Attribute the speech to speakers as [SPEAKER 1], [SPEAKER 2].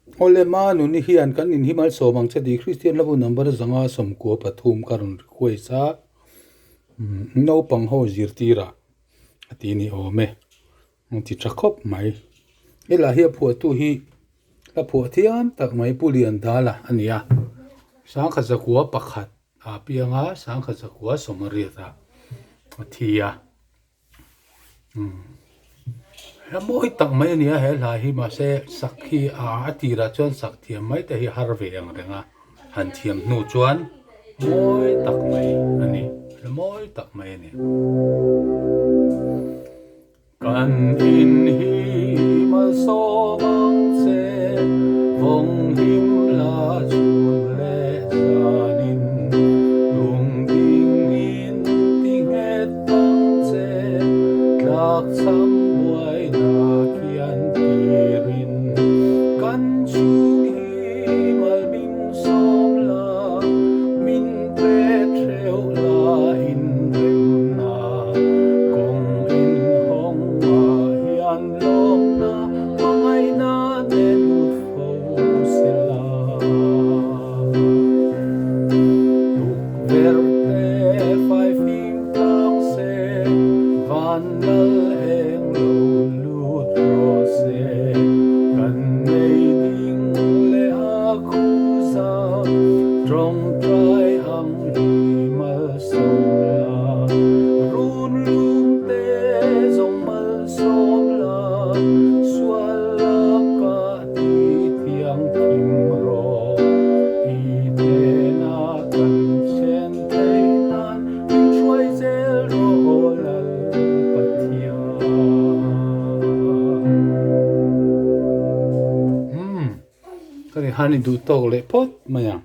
[SPEAKER 1] Awle ma nuni hian kan in hi malsawm ang che tih Kristian hlabu number 593 ka rawn request a, naupang ho zirtirah a ti ni awm e, an ti tha khawp mai. Helai hi a phuahtu hi hla phuah thiam tak mai Pu Liandala a ni a, 1901 ah pianga 1928 ah a thi a. Hla mawi tak mai a ni a he hla hi mahse sak hi a tirah chuan sak thiam mai te hi har ve ang reng a han thiam hnu chuan mawi tak mai a ni hla mawi tak mai a ni. Kan in hi malsawm ang che vawng him la chhun leh zanin lungding in ti nghet Ang che tlakchham buaina khian tirin kan chhung hi mal min sawm la, min pe theuh la inremna kawng inhawng ah hian lawmna hmangaihna nen lut fo sela. Tukverh te fai fim tlang se, van lal eng lo lut rawh se. Kan nei ding leh a khuza, tawngtai ang hi malsawm la. Run lum te zawng malsawm la, sual lakah ti thiang thim rawh. I hnena kan chen theih nan min hruai zel rawh aw Lal Pathian. Umm, ka ri han i duh tawk leh phawt mai ang.